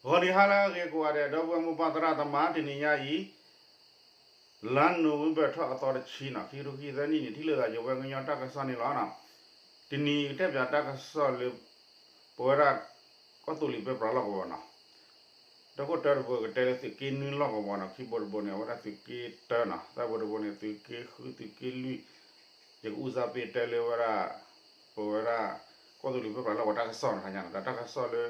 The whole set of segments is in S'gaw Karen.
ဂီၤနံၤဟါလၢအဂ့ၤကိးဂၤဒဲး ဒီပုၢ်ဝဲၢ်မိၢ်ပၢ်သရၣ်သမါ တနံၤညါအံၤ လါနိၣ်ဝ့ဘၢၣ်ထီၣ်အသီတဆံနီၤ ခံကထိခံဆံသၢနံၣ်န့ၣ် ထံၣ်လိာ်သးယဝဲကညီတၢ်ကစီၣ်န့ၣ်လီၤ. တနံၤကတဲပၠးတၢ်ကစီၣ်လၢ ပဝဲဒၣ် ကီၢ်သူလ့ၤပၢပြးလီၢ်ကဝီၤနီၤ တၢ်ခိၣ်တၢတဘိကတဲလၢသုးက့နွံလီၢ်ကဝီၤနီၤ ခံဘိတဘိန့ၣ် အဝဲဒၣ်သုးက့တၢနီၤ သၢဘိတဘိန့ၣ် သုးက့ဃု သုးက့လွံၢ် ယကအူစၢ်ပ့တဲလၢဝဲဒၣ် ပဝဲဒၣ် ကီၢ်သူလ့ၤပၢပြးလီၢ်ကဝီၤတၢ်ကစီၣ်နီၤ တၢ်ကစီၣ်လၢ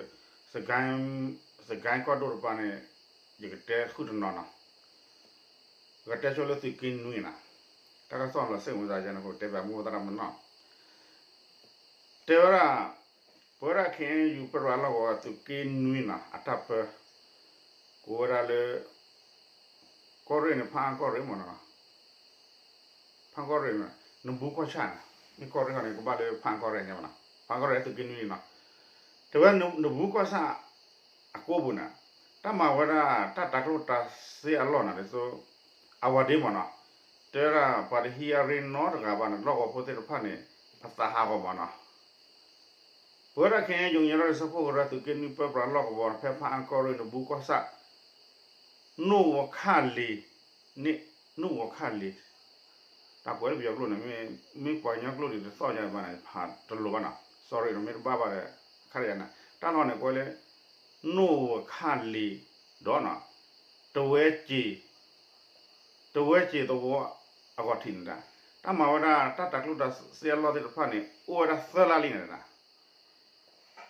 စကဲကီၢ်ဒိၣ်တပၤန့ၣ် ယကတဲဃုာ်တနီၤနီၤ ကတဲဆိလၢသုးက့နွံနီၤ တၢ်ကစီၣ်လီၤစ့ၣ်မုၢ်သးယဲန့ၣ် ကတဲပၠးမိၢ်ပၢ်သရၣ်သမါနီၤ တဲဝဲဒၣ် ပဝဲဒၣ် ခ့ၣ်အဲၣ်ယူၣ် ပၢပြးလီၢ်ကဝီၤသုးက့နွံနီၤ အတၢ်ပၢ ကိးဝဲဒၣ်လၢ ကီၢ်ရ့ၣ်န့ၣ် ဖးအါကီၢ်ရ့ၣ်မ့ၢ်နီၤ ဖးအါကီၢ်ရ့ၣ်န့ၣ် နဘူးကီၢ်ဆၣ်န့ၣ် မ့ၢ်ကီၢ်ရ့ၣ်ဃီန့ၣ် ကဘၣ်လၢဖးအါကီၢ်ရ့ၣ်ညါမ့ၢ်နီၤ ဖးအါကီၢ်ရ့ၣ်သုးက့နွံနီၤ တဲဝဲနဘူးကီၢ်ဆၣ် အကိပူၤန့ၣ် တၢ်မၤဝဲဒၣ်တၢ်တၤကျိၣ်တၤစ့အလီၢ်န့ၣ် ဒ်သိး အဝၤဒ့မ့ၢ်နီၤ တဲဝဲဒၣ်ပှၤတဟံးအရ့နီတဂၤဘၣ်န့ၣ် လီၢ်ကဝီၤဖိသ့ၣ်တဖၣ်န့ၣ် အသးဟးဂီၤမ့ၢ်နီၤ ပဝဲဒၣ် ခ့ၣ်အဲၣ်ယူၣ် ကညီဒီကစၢ်ဖိကရၢ သုးက့နွံ ပၢပြးလီၢ်ကဝီၤ ဖဲဖးအါကီၢ်ရ့ၣ် နဘူးကီၢ်ဆၣ် နိၣ်ဝီၤခၣ်လ့ၤန့ၣ် နိၣ်ဝီၤခၣ်လ့ၤ တၢ်ကွဲးလၢပယီၤကျိာ်န့ၣ် မ့ၢ်ပှၤကညီကျိာ်န့ၣ် တသီၣ်ညါဘၣ်န့ၣ် ဖးတလိၤဘၣ်နီၤ sorry မ့ၢ်တဘၣ်ဘၣ်ဒီး ခါတယၤန့ၣ် တၢ်လီၢ်န့ၣ်ကွဲးလၢ နိၣ်ဝီၤခၣ်လ့ၤ ဒီးနီၤ တဝဲက့ၤ တဝဲက့ၤသဝီအဂီၢ်ထံးန့ၣ်ဒၣ် တၢ်မၤဝဲဒၣ်တၢ်တၤကျိၣ်တၤစ့အလီၢ်သ့ၣ်တဖၣ်န့ၣ် အိၣ်ဝဲဒၣ်သၢလါလံန့ၣ်ဒၣ် အိၣ်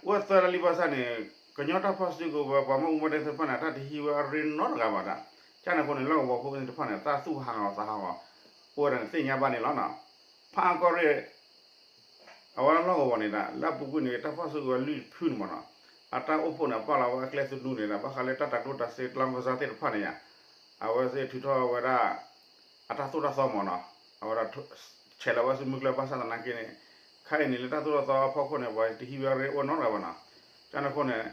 ဝဲသၢလါလံဘၣ်ဆၣ်န့ၣ် ကညီတၢ်ဖီၣ်စုကဝဲၤ ပှၤမၤအူမၤဒဲသ့ၣ်တဖၣ်န့ၣ် တၢ်တဟံးဝဲအရ့နီတဂၤဘၣ်ဒၣ် ကန့ၣ်အဃိန့ၣ် လီၢ်ကဝီၤဖိသ့ၣ်တဖၣ်န့ၣ် တၢ်သူၣ်ဟးဂီၤသးဟးဂီၤ အိၣ်ဝဲဒၣ်န့ၣ်သ့ၣ်ညါဘၣ်န့ၣ်လီၤနီၤ ဖးအါကီၢ်ရ့ၣ် အဝဲဒၣ်လီၢ်ကဝီၤန့ၣ်ဒၣ် လၢအပူၤကွံာ်န့ၣ် တၢ်ဖီၣ်စုကဝဲၤလွံၢ်ဖုန့ၣ်မ့ၢ်နီၤ အတၢ်အိၣ်ဖှိၣ်န့ၣ် ပာ်လီၤဝဲအကျဲသနူန့ၣ်ဒၣ် ဘၣ်ဃးလၢတၢ်တၤကျိၣ်တၤစ့ လီၢ်ကစၢ်သ့ၣ်တဖၣ်န့ၣ်ယါ အဝဲသ့ၣ်ထုးထီၣ်ဝဲဒၣ် အတၢ်သိၣ်တၢ်သီမ့ၢ်နီၤ အဝဲဒၣ် ဆဲးလီၤဝဲဆူမုၢ်ကျၢၢ်ဘၣ်ဆၣ်သနာ်က့န့ၣ် ခဲအံၤန့ၣ်လၢတၢ်သိၣ်တၢ်သီအဖီခိၣ်န့ၣ် ပှၤတဟံးဝဲအရ့အိၣ်နီတဂၤဘၣ်နီၤ ကန့ၣ်အဃိန့ၣ်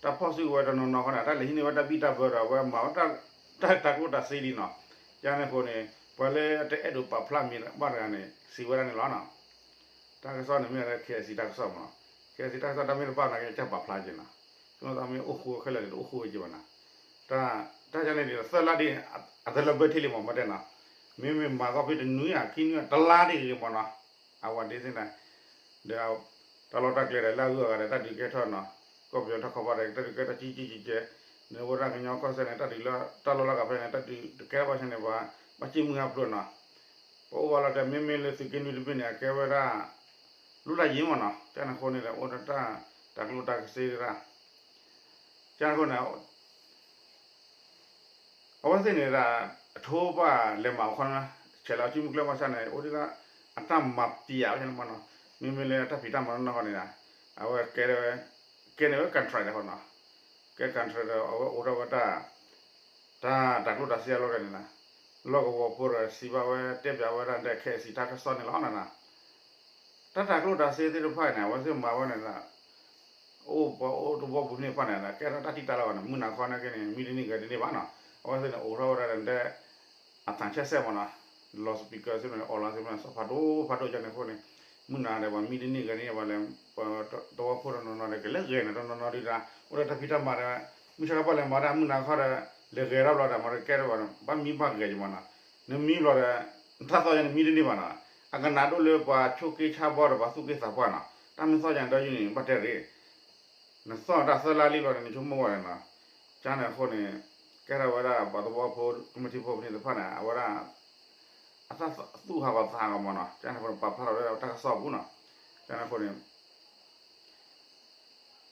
တၢ်ဖီၣ်စုကဝဲၤတနီၤနီၤဃီန့ၣ် တၢ်လဲၤဟံးန့ၢ်ဝဲတၢ်ဘံၣ်တၢ်ဘၢဒီး အဝဲမၤဝဲတၢ်တၤကျိၣ်တၤစ့လံနီၤ ကန့ၣ်အဃိန့ၣ် ပှၤလၢအတအဲၣ်ဒိးပာ်ဖျါမံၤဘၣ်တဂၤန့ၣ် စံးဝဲဒၣ်န့ၣ်လီၤနီၤ တၢ်ကစီၣ်န့ၣ်မ့ၢ်ဝဲ ခ့ၣ်အဲၣ်စံၣ် တၢ်ကစီၣ်မ့ၢ်နီၤ ခ့ၣ်အဲၣ်စံၣ် တၢ်ကစီၣ်တၢ်မ့ၢ်တဘၣ်နာ်က့ ကပာ်ဖျါက့ၤနီၤ ဆိကမိၣ်သးမ့ၢ်အိၣ်ဃူခဲလၢာ်န့ၣ် တအိၣ်ဃူက့ၤဘၣ်နီၤ တၢ် တၢ်ယၤန့ၣ်ဒ်သၢလါဒ် အတလၢဘၢထံလံမ့ၢ်မ့ၢ်တဲနီၤ မ့မ့ၢ်မၤသီဖဲတနွံဧါ ခံနွံဧါ တလါဒ်ဂ့ၤမ့ၢ်နီၤ အဝဲဒ်သ့ၣ်န့ၣ် ဒီး တၢ်လီၢ်တၢ်ကျဲဒီး လၢအဂုၤအဂၤဒီး တၢ်ဒုးကဲထီၣ်နီၤ ကီၢ်ပယီၤတၢ်ခီပၤဒီး တၢ်ဒုးကဲထီၣ်ကံကံကံကဲ န့ၣ်ဝဲဒၣ်ကညီကီၢ်စဲၣ်န့ၣ် တၢ်ဒုးလၢ တၢ်လီၢ်လၢကဖဲန့ၣ် တၢ်ဒုးတကဲထီၣ်ဘၣ်ဆၣ်န့ၣ် ပှၤ ဘၣ်စံၣ်မုၢ်ဟးဖျိးနီၤ ပအိၣ်ဘၣ်လီၤတဲာ် မ့မ့ၢ်လၢသုးက့နွံတဘ့ၣ်န့ၣ် အကဲဝဲဒၣ် လူလၢယံၤမ့ၢ်နီၤ ကန့ၣ်အဃိန့ၣ်ဒီး အိၣ်ဒီးတၢ်တၤကျိၣ်တၤစ့ဒၣ် ကန့ၣ်အဃိန့ၣ် အဝဲသ့ၣ်န့ၣ်ဒၣ် အထိဘၣ်လဲၤမၤအီၤခီနီၤ ဆဲးလီၤအစုမုၢ်ကျၢၢ်ဘၣ်ဆၣ်န့ၣ် အိၣ်ဒၣ်အတၢ်မၤပျးဝဲန့ၣ်မ့ၢ်နီၤ မ့မ့ၢ်လၢတၢ်ဖံးတၢ်မၤနီၢ်နီၢ်ဃီန့ၣ် အဝဲကဲ ကဲန့ၣ်ဝဲ contract ဒီးဃီနီၤ ကဲ contract ဒီး အဝဲအိးထီၣ်ဝဲတၢ် တၢ်တၤကျိၣ်တၤစ့အလီၢ်န့ၣ် လီၢ်ကဝီၤဖိဒီးစံးဘၣ်ဝဲတဲပၠးဝဲဒၣ်ဒီး ခ့ၣ်အဲၣ်စံၣ် တၢ်ကစီၣ်န့ၣ်လီၤနီၤ တၢ်တၤကျိၣ်တၤစ့သ့ၣ်တဖၣ်န့ၣ် အဝဲသ့ၣ်မၤဝဲန့ၣ် အိၣ်ပှၤအိၣ်တဝီပူၤန့ၣ်တဖၣ်န့ၣ် ကဲထီၣ်တၢ်ထံၣ်တၢ်လီၤဘၣ်န့ၣ် မုၢ်နၤခီန့ၣ်က့န့ၣ် မံတန့ၢ်ဂဲၤတန့ၢ်ဘၣ်နီၤ အဝဲသ့ၣ်န့ၣ် အိးထီၣ်ဝဲဒၣ်ဒီး အသးဆဲးစဲးမ့ၢ်နီၤ လီၤ speaker စ့ၢ်မ့ၢ် online စ့ၢ်မ့ၢ် စီၤဖးဒိၣ်ဖးဒိၣ်ကန့ၣ်အဃိန့ၣ် မုၢ်နၤဒီးပှၤမံတန့ၢ်ဂဲၤတန့ၢ်ဘၣ်လၢ သဝီဖိတနီၤနီၤဒီး ကလဲၤဂဲၤန့ၣ်တနီၤနီၤဒုးဒၣ် အိၣ်ဒီးတၢ်ဖံးတၢ်မၤဒီး မုၢ်ဆါခီပှၤလဲၤမၤတၢ်မုၢ်နၤခီဒီး လဲၤဂဲၤထီၣ်ဘျီဒီး မၤတကဲထီၣ်ဘၣ် ဘၣ်မံဘၣ်ဂဲၤယမ့ၢ်နီၤ နမံဘျီဒီး နတၢ်သီၣ်ယါန့ၣ်မံတန့ၢ်ဘၣ်နီၤ အကနၣ်ဒိၣ်လၢပှၤဆိးက့ဆါဘီဒီးပှၤသူၣ်က့သးပှၢ်နီၤ တၢ်မ့ၢ်သီၣ်ယါန့ၣ်ဒီးယုၢ်န့ၣ် ဘၣ်တဲရ့ၣ် နသီၣ်တၢ်သၢလါလံဘျီန့ၣ် နဆိကမိၣ်ဝဲန့ၣ်နီၤ ကန့ၣ်အဃိန့ၣ် ကဲထီၣ်ဝဲဒၣ်ပှၤသဝီဖိ ကမံးထံဖိဖဲန့ၣ်တဖၣ်န့ၣ် အဝဲဒၣ် အတၢ်သူၣ်ဟးဂီၤသးဟးဂီၤမ့ၢ်နီၤ ကန့ၣ်အဃိန့ၣ် ပာ်ဖျါထီၣ်ဝဲဒၣ်တၢ်ကစီၣ်အပူၤနီၤ ကန့ၣ်အဃိန့ၣ်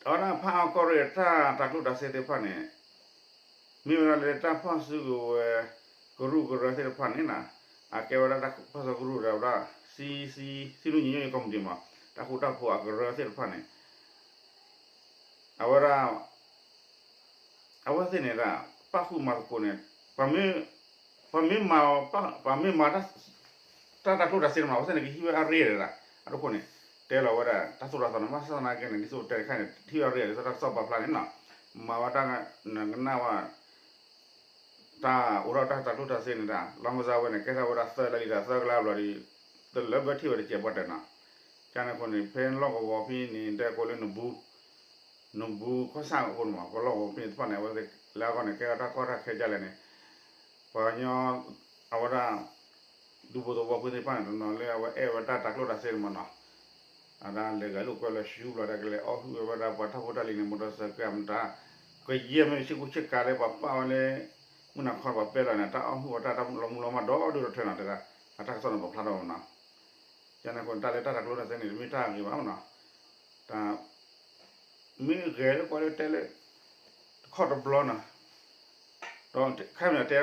အဝဲဒၣ်ဖးအါကီၢ်ရ့ၣ်တၢ်တၤကျိၣ်တၤစ့သ့ၣ်တဖၣ်န့ၣ် မ့ၢ်ဝဲဒၣ်လၢတၢ်ဖီၣ်စုကဝဲၤ ကရူၢ်ကရၢသ့ၣ်တဖၣ်န့ၣ်နီၤ အကဲဝဲဒၣ်တၢ်ဖီၣ်စုကရူၢ်ဒီးဝဲဒၣ် စံ စံ စံနူညီညွတ်ရေးကော်မတီမ့ၢ် တၢ်ဃူတၢ်ဖိးအကရၢသ့ၣ်တဖၣ်န့ၣ် အဝဲဒၣ် အဝဲသ့ၣ်န့ၣ်ဒၣ် ပၣ်ဃုာ်မၤသကိးန့ၣ် ပှၤမ့ၢ် ပှၤမ့ၢ်မၤ ပှၤမ့ၢ်မၤ တၢ်တၤကျိၣ်တၤစ့န့ၣ်မ့ၢ် အဝဲသ့ၣ်န့ၣ် ကဟံးဝဲအရ့ၣ်ဒၣ် အဒိခိၣ်န့ၣ် တဲလီၤဝဲဒၣ် တၢ်သိၣ်တၢ်သီန့ၣ် ဘၣ်ဆၣ်သနာ်က့န့ၣ် ဒ်သိးတဲတခါန့ၣ် ထံၣ်ဝဲအရ့ၣ်ဒ်သိးတၢ်ကစီၣ်ပာ်ဖျါန့ၣ်နီၤ မၤဝဲတၢ် ကနၣ်ဝဲ တၢ်အိးထီၣ်တၢ်တၤကျိၣ်တၤစ့န့ၣ်ဒၣ် လီၤမုၢ်စၢ်ဝဲန့ၣ် ကဲထီၣ်ဝဲဒၣ်သၢလါလံဒီးသၢကလးဘျီဒီး တလၢဘၢထံၣ်ဝဲတစဲးပှၤတဲနီၤ ကန့ၣ်အဃိန့ၣ် ဖဲလီၢ်ကဝီၤဖဲန့ၣ် ဒဲးကိးလၢနဘူး နဘူးကီၢ်ဆၣ်အဃိန့ၣ်မး ပလီၢ်ကဝီၤဖဲန့ၣ်တဖၣ်န့ၣ် အဝဲသ့ၣ်လၢအဂီၢ်န့ၣ် ကဲထီၣ်တၢ်ကီတၢ်ခဲဒ်လဲၣ်န့ၣ် ပှၤကညီ အဝဲဒၣ် ဒူဖိသဝီဖိသ့ၣ်တဖၣ်န့ၣ် တနီၤလၢအဝဲအဲၣ်ဝဲတၢ်တၤကျိၣ်တၤစ့န့ၣ်မးနီၤ အဝဲဒၣ်လဲၤဂဲၤလိာ်ကွဲလၢ ရှူဘျီဒၣ်ကလဲၤအီၣ်ဟုၣ်ဝဲဒၣ်ပှၤတၢ်ဖိတၢ်လံၤန့ၣ် မိၢ်တီစဲးကဲမတၤ ကယဲၢ်မ့ၢ်ဆ့ကူဆ့ကၤလၢပှၤပာ်ဝဲလၢ မုၢ်နၤခီပှၤပဲလီၤန့ၣ် တၢ်အီၣ်ဟုၣ်အီၣ်တၢ်တၢ်လီၤမူလီၤမၢ်ဒီဒူၣ်ဒီထၢနီၤ တဲဒၣ် အတၢ်ကစီၣ်န့ၣ်ပာ်ဖျါထီၣ်မးနီၤ ကန့ၣ်အဃိန့ၣ် တၢ်လၢတၢ်တၤကျိၣ်တၤစ့န့ၣ် တမ့ၢ်တၢ်ဂ့ၤဘၣ်မးနီၤ တၢ် မ့ၢ်ဂဲၤလၢပှၤလၢတဲလၢ တခီတဘျီနီၤ ဒီးခဲမ့ၢ်တဲ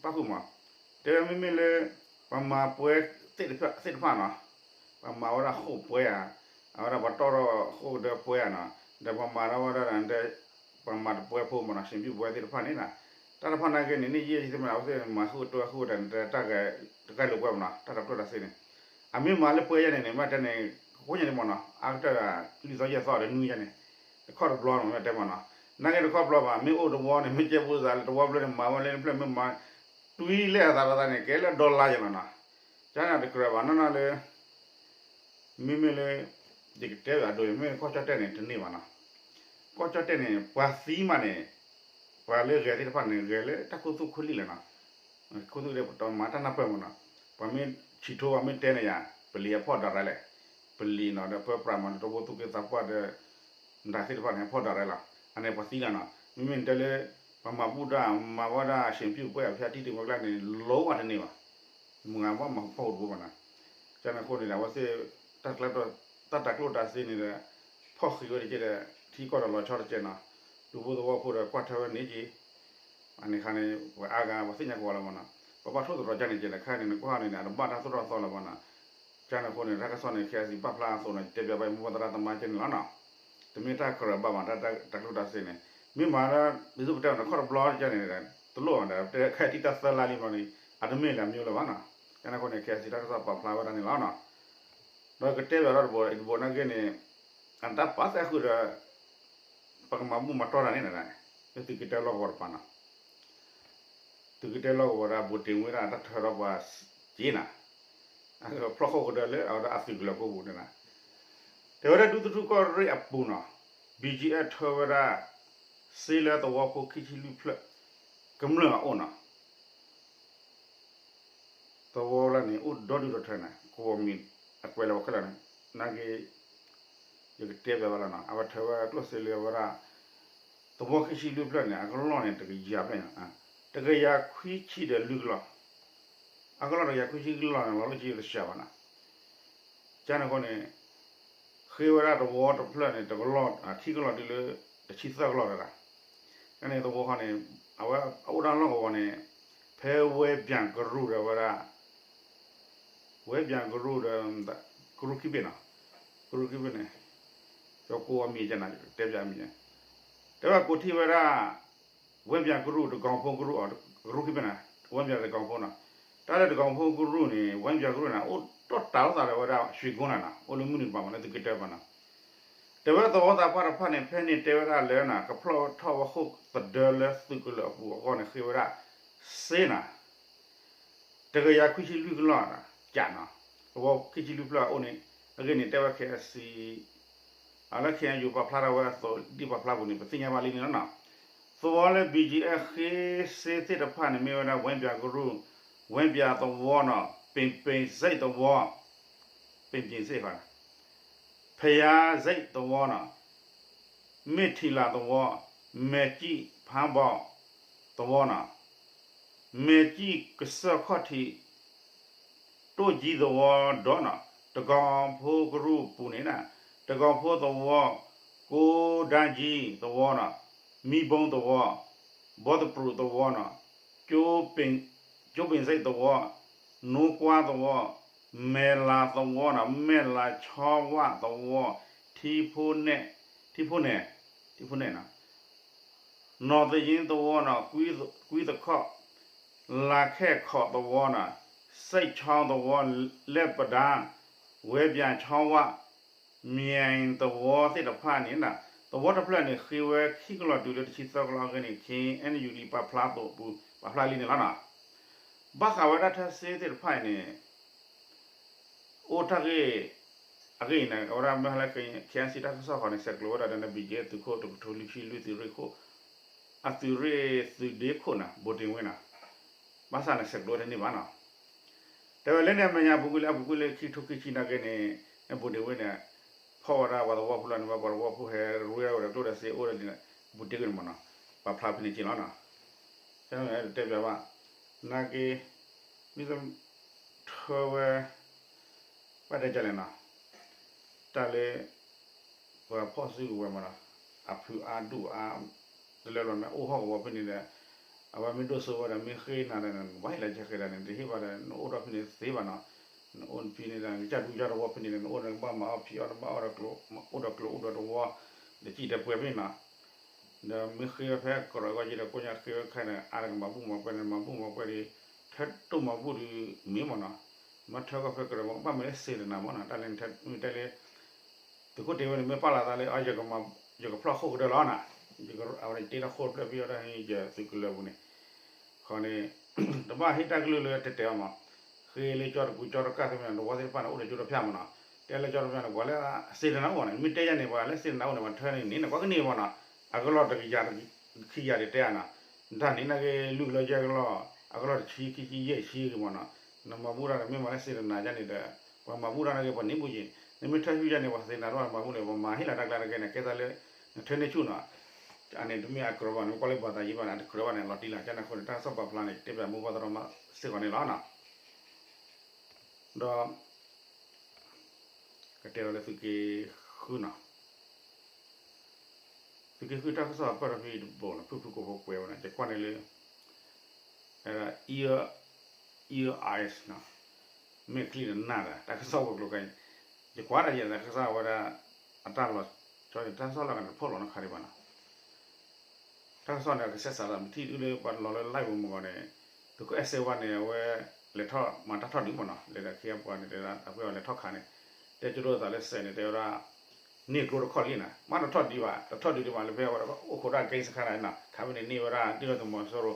ပၣ်ဃုာ်မး တဲဝဲမ့မ့ၢ်လၢ ပှၤမၤပွဲသ့ၣ်တဖၣ်သ့ၣ်တဖၣ်နီၤ ပှၤမၤဝဲဒၣ်ဃိာ်ပွဲဧါ အဝဲဒၣ်ပှၤတီၢ်ထီၣ်ဃိာ်ကဒၢပွဲဧါနီၤ ဒီးပှၤမၤထီၣ်ဝဲဒၣ် ပှၤမၤတပွဲဖိမးနီၤ စံးဘျုးပွဲသ့ၣ်တဖၣ်န့ၣ်နီၤ တၢ်တဖၣ်နာ်က့န့ၣ် န့ၣ်ယဲၢ်ယသ့ၣ်မး အဝဲသ့ၣ်မၤဃိာ်တၢ်ဃိာ်တၢ်န့ၣ် တၢ်ဂဲၤတကဲလိာ်ပွဲမးနီၤ တၢ်တၤကျိၣ်တၤစ့န့ၣ် အမ့ၢ်မၤလၢပွဲယဲန့ၣ်န့ၣ် မ့ၢ်တဲန့ၣ် ကိးညါန့ၣ်မးနီၤ အါကတၢၢ် လွံၢ်သီယဲၢ်သီဒီးနွံယဲန့ၣ် တခီတဘျီန့ၣ် မ့ၢ်တဲမးနီၤ နာ်က့တခီတဘျီဘၣ် မ့ၢ်အိၣ်တဝီန့ၣ် မ့ၢ်ကဲဖိသးလၢတဝီဖျၢၣ်န့ၣ် မၤဝဲလၢနဖျၢၣ်မ့ၢ်မၤ တွံၢ်လဲၢ်အသးလီၤသးန့ၣ် ကဲလၢဒီလါယဲလီၤနီၤ ကန့ၣ်တကြၢးဘၣ်နီၢ်နီၢ်လၢ မ့မ့ၢ်လၢ ယကတဲဘၣ်အဒိ မ့ၢ်ကီၢ်ကၠီၣ်တဲၣ်န့ၣ် တန့ၢ်ဘၣ်နီၤ ကီၢ်ကၠီၣ်တဲၣ်န့ၣ် ပှၤသံမးန့ၣ် ပှၤလၢဂဲၤသ့ၣ်တဖၣ်န့ၣ် ဂဲၤလၢတၢ်ခူသူၣ်ခူလံာ်လဲၣ်နီၤ ခူသူၣ်လံာ်ပတမၤတၢ်နၢ်ပၢၢ်မးနီၤ ပှၤမ့ၢ်ဆံးထိပှၤမ့ၢ်တဲန့ၣ်ယါ ပလံၤအဖီၣ်ဒၣ်ရၢလဲၣ် ပလံၤနီၤဒီးပၢပြးမးဒီးတဝီသူၣ်က့သးပှၢ်ဒီး နတၢ်သ့ၣ်တဖၣ်န့ၣ် ဖီၣ်ဒၣ်ရၢလီၤ အန့ၣ်ပှၤသံလီၤနီၤ မ့မ့ၢ်နတဲလၢ ပှၤမၤဘူၣ်တၢ် မၤဝဲဒၣ် စံးဘျုးပွဲ အဖျါတံၢ်တံၢ်မွဲကျါန့ၣ် လိၣ်ဘၣ်တန့ၢ်ဘၣ် မုၢ်ဂၤဘၣ်မၤဖီၣ်တဘိဘၣ်နီၤ ကန့ၣ်အဃိန့ၣ်ဒီး အဝဲသ့ၣ် တၢ်တၤကျိၣ်တၤစ့န့ၣ်ဒီး ဖီၣ်ဃံးဝဲတက့ၢ်ဒီး ထံကီၢ်ဒီးလီၤဆီတက့ၢ်နီၤ ဒူဖိသဝီဖိဒီးကွၢ်ထွဲဝဲန့ၣ်က့ၤ အန့ၣ်ခါန့ၣ် ပှၤအါဂၤပှၤသ့ၣ်ညါကဝီၤလီၤမးနီၤ ပဘၣ်ထိၣ်သတြီၤကန့ၣ်က့ၤလၢခါန့ၣ် နကွၢ်န့ၣ် အတဘၣ်တၢ်သိၣ်တၢ်သီလီၤမးနီၤ ကန့ၣ်အဃိန့ၣ် တၢ်ကစီၣ်န့ၣ် ခဲအံၤစံးပာ်ဖျါအသိးန့ၣ် တဲပၠးဘၣ်မူဘၣ်သရၣ်သမါကန့ၣ်လီၤနီၤ တမ့ၢ်တၢ်ကရၢဘၣ်မး တၢ်တၤကျိၣ်တၤစ့န့ၣ် မ့ၢ်မၤလၢ ဒ်သိးပတဲအီၤန့ၣ် ခီၣ်တဘျီကန့ၣ် တလိၣ်ဘၣ်ဒီး ပတဲခဲအံၤတၢ်သၢလါလံဘျီန့ၣ် အတမ့ၢ်လၢအမ့ၢ်လၢၤဘၣ်နီၤ ကန့ၣ်အဃိန့ၣ် ခဲအံၤစံး တၢ်ကစီၣ်ပာ်ဖျါဝဲဒၣ်န့ၣ်လီၤနီၤ ဒီးကတဲဘၣ်ဒီးတဘိတဘိနာ်က့န့ၣ် အတၢ်ပာ်သးဃုာ်ဒီး ပကမၤဘူၣ်မၤတီၢ်တၢ်န့ၣ် လၢသုးက့တၢလီၢ်ကဝီၤတပၤနီၤ သုးက့တၢလီၢ်ကဝီၤဒီး ဗိုလ်တင်ဝင်းဒၣ်တၢ်ထၢထီၣ်ပှၤစ့နီၤ ဖျီၣ်ဃိာ်ကဒၢလၢအဝဲဒၣ်အသုးကလၢၤကိးပူၤန့ၣ်နီၤ တဲဝဲဒၣ်ဒူသထူၣ်ကီၢ်ရ့ၣ်အပူၤနီၤ ဘံၣ်ကၠံၣ်အဲၣ်ထၢဝဲဒၣ် စ့လၢသဝီဖိခံဆံလွံၢ်ဖျၢၣ် ကမျၢၢ်အအိၣ်နီၤ သဝီလၢန့ၣ် အိၣ်ဒီဒူၣ်ဒီထၢန့ၣ် ကဝီၤမံၤအကွဲးလၢဝဲခဲလၢာ်န့ၣ် နာ်က့ ယကတဲပၠးဝဲလီၤနီၤ အဝဲထၢဝဲကျိၣ်စ့လၢဝဲဒၣ် သဝီခံဆံလွံၢ်ဖျၢၣ်န့ၣ် အကလီၢ်န့ၣ် တကယၤဖျၢၣ်ညါ တကယၤခွံဆံဒီးလွံၢ်ကလီၢ် အကလီၢ်တကယၤခွံဆံလွံၢ်ကလီၢ်န့ၣ် လီၤလၢကယၤတစှၤဘၣ်နီၤ ကန့ၣ်အဃိန့ၣ် ဃ့ဝဲဒၣ်သဝီတဖျၢၣ်န့ၣ် တကလီၢ် ခံကလီၢ်တုၤလၢ တဆံသၢကလီၢ်တဂၤ ကန့ၣ်သဝီဃီန့ၣ် အဝဲအအိၣ်ဒၣ်လီၢ်ကဝီၤန့ၣ် ဖဲဝဲပၠၣ်ကရူၢ်ဒီးဝဲဒၣ် ဝဲပၠၣ်ကရူၢ်ဒီး ကရူၢ်ခံဘ့ၣ်နီၤ ကရူၢ်ခံဘ့ၣ်န့ၣ် ကၠီကိးအမံၤကနၤ တဲပၠးအမံၤ တဲဝဲကိးထံၣ်ဝဲဒၣ် ဝဲပၠၣ်ကရူၢ်တကီၤဖိကရူၢ်အီၤ ကရူၢ်ခံဘ့ၣ်န့ၣ် ဝဲပၠၣ်တကီၤဖိနီၤ တၢ်လၢတကီၤဖိကရူၢ်န့ၣ် ဝဲပၠၣ်ကရူၢ်န့ၣ် အိၣ်တီၢ်တၢ်လိာ်သးဒီးဝဲဒၣ် ရွှေကုန်းနီၤ အိၣ်လၢမုၢ်နုာ်တပၤမးလၢသုးက့တၢပၤနီၤ တဲဝဲသဝီသးပှၢ်တဖၣ်န့ၣ် ဖဲန့ၣ်တဲဝဲဒၣ်လၢနီၤ ကဖျီၣ်ထီၣ်ဝဲဃိာ်သဒၢလၢသုးကလၢၤအပူၤအဂီၢ်န့ၣ် ဃ့ဝဲဒၣ် စ့နီၤ တကယၤခွံဆံလွံၢ်ကလီၢ်နီၤ ကးနီၤ သဝီခံဆံလွံၢ်ဖျၢၣ်အအိၣ်န့ၣ် အဂ့ၢ်န့ၣ် တဲဝဲ ခဲအံၤစံး အလၢ ခဲအံၤယိၤ ပာ်ဖျါထီၣ်ဝဲအသိး ဒ်ပာ်ဖျါပူၤန့ၣ် ပသ့ၣ်ညါဘၣ်လံန့ၣ်လီၤနီၤ သဝီလၢ ဘံၣ်ကၠံၣ်အဲၣ် ဃ့စ့သ့ၣ်တဖၣ်န့ၣ် မ့ၢ်ဝဲဒၣ် ဝဲပၠၣ်ကရူၢ် ဝဲပၠၣ်သဝီနီၤ ပ့ၣ်ပ့ၣ်စ့ၣ်သဝီ ပ့ၣ်ပ့ၣ်စ့ၣ် ဖယါစ့ၣ်သဝီနီၤ မ့ၢ်ထံၣ်လၣ်သဝီ မဲၢ်ကံၣ်ဖးဘီသဝီနီၤ မဲၢ်ကံၣ်ကစၢၢ်ခီၣ်ထံး တိၣ်ကၠံသဝီဒီးနီၤ တကီၤဖိကရူၢ်ပူၤန့ၣ် တကီၤဖိသဝီ ကိဒါကၠံသဝီနီၤ မံဘိသဝီ ဘီသပြူးသဝီနီၤ ကၠိပ့ၣ်စ့ၣ်သဝီ နိကွါသဝီ မဲၢ်လးသဝီနီၤ မဲၢ်လးဆီဝၣ်သဝီ ထံဖိနဲၣ် ထံဖိနဲၣ် ထံဖိနဲၣ်နီၤ နီၢ်သယ့သဝီနီၤ ကွံသခီၣ် လါခဲၣ်ခီၣ်သဝီနီၤ စ့ၣ်ဆီသဝီ လဲၣ်ပဒါ ဝဲပၠၣ်ဆီဝၣ် မၠဲၣ်သဝီသ့ၣ်တဖၣ်န့ၣ် သဝီတဖျၢၣ်န့ၣ် ဃ့ဝဲခံကလီၢ်တုၤလၢတဆံသၢကလီၢ်အဂ့ၢ်န့ၣ် ခ့ၣ်အဲၣ်ယူၣ်လံ ပာ်ဖျါအသိးပူၤ ပာ်ဖျါလံန့ၣ်လီၤနီၤ ဘၣ်ဃးဝဲဒၣ်ထၢစ့သ့ၣ်တဖၣ်အံၤန့ၣ် အိၣ်တၢ်ဂ့ၢ် အဂ့ၢ်အံၤန့ၣ် အဝဲဒၣ်မ့ၢ်ဟီလၢ KNC တၢ်ကစီၣ်ဃီန့ၣ် ဆဲးကျိးဝဲဒၣ်ဒီး BGF သုးခိၣ်တကထိလွံၢ်ဆံလွံၢ်သုးရ့ၣ်ခိၣ် အသုးရ့ၣ်သုးဒ့ခိၣ်န့ၣ် ဘိးတ့ၢ်ဝ့န့ၣ် ဘၣ်ဆၣ်န့ၣ် ဆဲးကျိးဝဲတန့ၢ်ဘၣ်နီၤ. တဲဝဲလၢန့ၣ်အမဲာ်ညါ အပူၤကွံာ်လၢအပူၤကွံာ်လၢခံကထိခံဆံနာ်က့န့ၣ် န့ၣ်ဘိးတ့ၢ်ဝ့န့ၣ် ဖီၣ်ဝဲဒၣ်ပှၤသဝီဖိလီၤန့ၣ် ပှၤသဝီဖိဟဲရ့ဝဲဒီးကျိၣ်ဒီးစ့အိၣ်ဒီးလံန့ၣ် ဘိးတ့ၢ်ဝ့န့ၣ်မ့ၢ်နီၤ ပာ်ဖျါဖဲန့ၣ်က့ၤလီၤနီၤ. တဲပၠးဘၣ် နာ်က့ မ့ၢ် ထၢဝဲ ဘၣ်တဲကလဲၣ်နီၤ တၢ်လၢ ပှၤဖီၣ်စုကဝဲၤမ့ၢ်နီၤ အဖုအါဒိၣ်အါ တလၢလီၤမ့ၢ်အိၣ်ဟီၣ်ကဝီၤဖဲန့ၣ်ဒီး အဝဲမ့ၢ်ဒိၣ်စိဝဲဒီး မ့ၢ်ဃ့နၤဒီး နဘၣ်ဟ့ၣ်လီၤကဲဃဲၤဒီး နတဟ့ၣ်ဘၣ်ဒီး နအိၣ်ဒီးဖဲန့ၣ်သ့ဘၣ်နီၤ. နအိၣ်ဖဲန့ၣ်ဒီး နကစၢ်ဒူကစၢ်သဝီဖဲန့ၣ်ဒီး နအိၣ်ဒီးကဘၣ်မၤအီၣ်ဖံးအီၣ် နဘၣ်အိၣ်ဒီးကျိ အိၣ်ဒီးကျိအိၣ်ဒီးသဝီ ဒီးစံၣ်တဲၤပှဲၤဖဲန့ၣ်နီၤ ဒီးမ့ၢ်ဃ့ဝဲဖဲကရၢအဂီၢ်က့ဒီး ကိညါဃ့ဝဲခါန့ၣ် အါတကမၤဘူၣ်မၤပှဲၤန့ၣ် မၤဘူၣ်မၤပှဲၤဒီး ထၢတိၢ်မၤဘူၣ်ဒီးမ့ၢ်မ့ၢ်နီၤ, မ့ၢ်ထၢကီၢ်ဖဲကရၢမ့ၢ် ဘၣ်မ့ၢ်လၢစေတနာမ့ၢ်နီၤ, တၢ်လၢနတဲလၢ သုးခိၣ်တ့ဝဲန့ၣ် မ့ၢ်ပာ်လီၤသးလၢ ယကဖျီၣ်ဃိၣ်ကတၢၢ်လီၤနီၤ, အဝဲန့ၣ်တ့ထီၣ်ဃိၣ်တဖျၢၣ်ဖဲအီၤဒၣ်န့ၣ် ယသုးကလၢၤပူၤန့ၣ်, ခီန့ၣ် တဘၣ်ဟ့ၣ်တၢ်ကလုၢ်လၢတဲာ်တဲာ်အီၤမး, ဃ့လၢကၠီတပူၤကၠီတကၢ်သ့ၣ်မ့ၢ်နီၤ, သဝီသ့ၣ်တဖၣ်န့ၣ် အိၣ်ဒီးကၠိတဖၣ်မ့ၢ်နီၤ, တဲလၢကၠီတဖၣ်န့ၣ် ပှၤလၢစေတနာအိၣ်န့ၣ် မ့ၢ်တဲယၤန့ၣ် ပှၤလၢစေတနာအိၣ်န့ၣ် ပှၤထၢန့ၣ်န့ၣ် ကွၢ်ကန့ၢ်မ့ၢ်နီၤ, အကလီၢ်တကယၤခံကယၤဒ်တဲအါနီၤ, တၢ်န့ၣ်နာ်က့ လွံၢ်ကလီၢ်ယဲၢ်ကလီၢ် အကလီၢ်တဆံခံဆံယဲၢ်ဆံဂ့ၤမ့ၢ်နီၤ, နမၤဘူၣ်တၢ်န့ၣ် မ့ၢ်မၤလၢစေတနာယၤန့ၣ်ဒီး ပှၤမၤဘူၣ်တၢ်နာ်က့ ပှၤန့ၢ်ဘူၣ်က့ၤ, နမ့ၢ်ထၢဆူယၤန့ၣ် ပှၤစေတနာတဖၣ်မၤဘူၣ်န့ၣ် ပှၤမၤဟ့ၣ်လီၤတၢ်ကျါတဂ့ၤန့ၣ် ကဲသးလၢ နထၢန့ၢ်ဆူၣ်နီၤ အန့ၣ်တမ့ၢ်အကြၢးဘၣ်န့ၣ် ကွၢ်လၢပှၤသးယံၤဘၣ်န့ၣ် အတကြၢးဘၣ်န့ၣ် လီၤတံၢ်လီၤဆဲးန့ၣ်အဃိန့ၣ် တၢ်ကစီၣ်ပာ်ဖျါန့ၣ် တဲပၠးမိၢ်ပှၢ်သရၣ်မးစ့ၢ်ကီးန့ၣ်လီၤနီၤ, ဒီး ကတဲလီၤလၢသုးက့ဃုနီၤ, သုးက့ဃုတၢ်ကစီၣ်အပၢၢ်ထီၣ်ဖဲတဘိနီၤ ဖုၣ်ဖုၣ်ကိာ်ဖိကွဲးဝဲန့ၣ် ယကွၢ်န့ၣ်လၢ အဲ ear eyes နီၤ, မ့ၢ်ချံတနၢ်ဒီး တၢ်ကစီၣ်ဝဲၤကျိၤခါအံၤ, ယကွၢ်ဒၣ်ယဲတၢ်ကစီၣ်ဝဲဒၣ် အတၢ်လီၤဆီန့ၣ် တၢ်ကစီၣ်လီၤဂာ်န့ၣ် တဖီၣ်လီၤနီတခါဒံးဘၣ်နီၤ, တၢ်ကစီၣ်န့ၣ် ကဆဲးစးလၢမထံၣ်ဒ်လၢပှၤလီၤလၢ live ပူၤမ့ၢ်ဂီၤန့ၣ်, သုးခိၣ်အဲၣ်စ့ဝါန့ၣ် အဝဲ လဲၤထီၣ်မၤတၢ်ထီၣ်ဒုးမ့ၢ်နီၤ, လဲၤဒီးခံအပှၤန့ၣ် တဲဒၣ်အဝဲလဲၤထီၣ်ခးန့ၣ်, တဲကၠိဒိၣ်သးလၢစဲးန့ၣ် တဲဝဲဒၣ် န့ၢ်ကျိတခီၣ်လံနီၤ, မ့ၢ်တထီၣ်ဒုးဘၣ် တထီၣ်ဒုးဒံးဘၣ်လၢဖဲအဝဲဒၣ် အိၣ်ခိးဒၣ်ကဲစခါန့ၣ်နီၤ, ခးဖဲန့ၣ်န့ၢ်ဝဲဒၣ် ဒုၣ်ဒါသုးမီၤစိရိၤ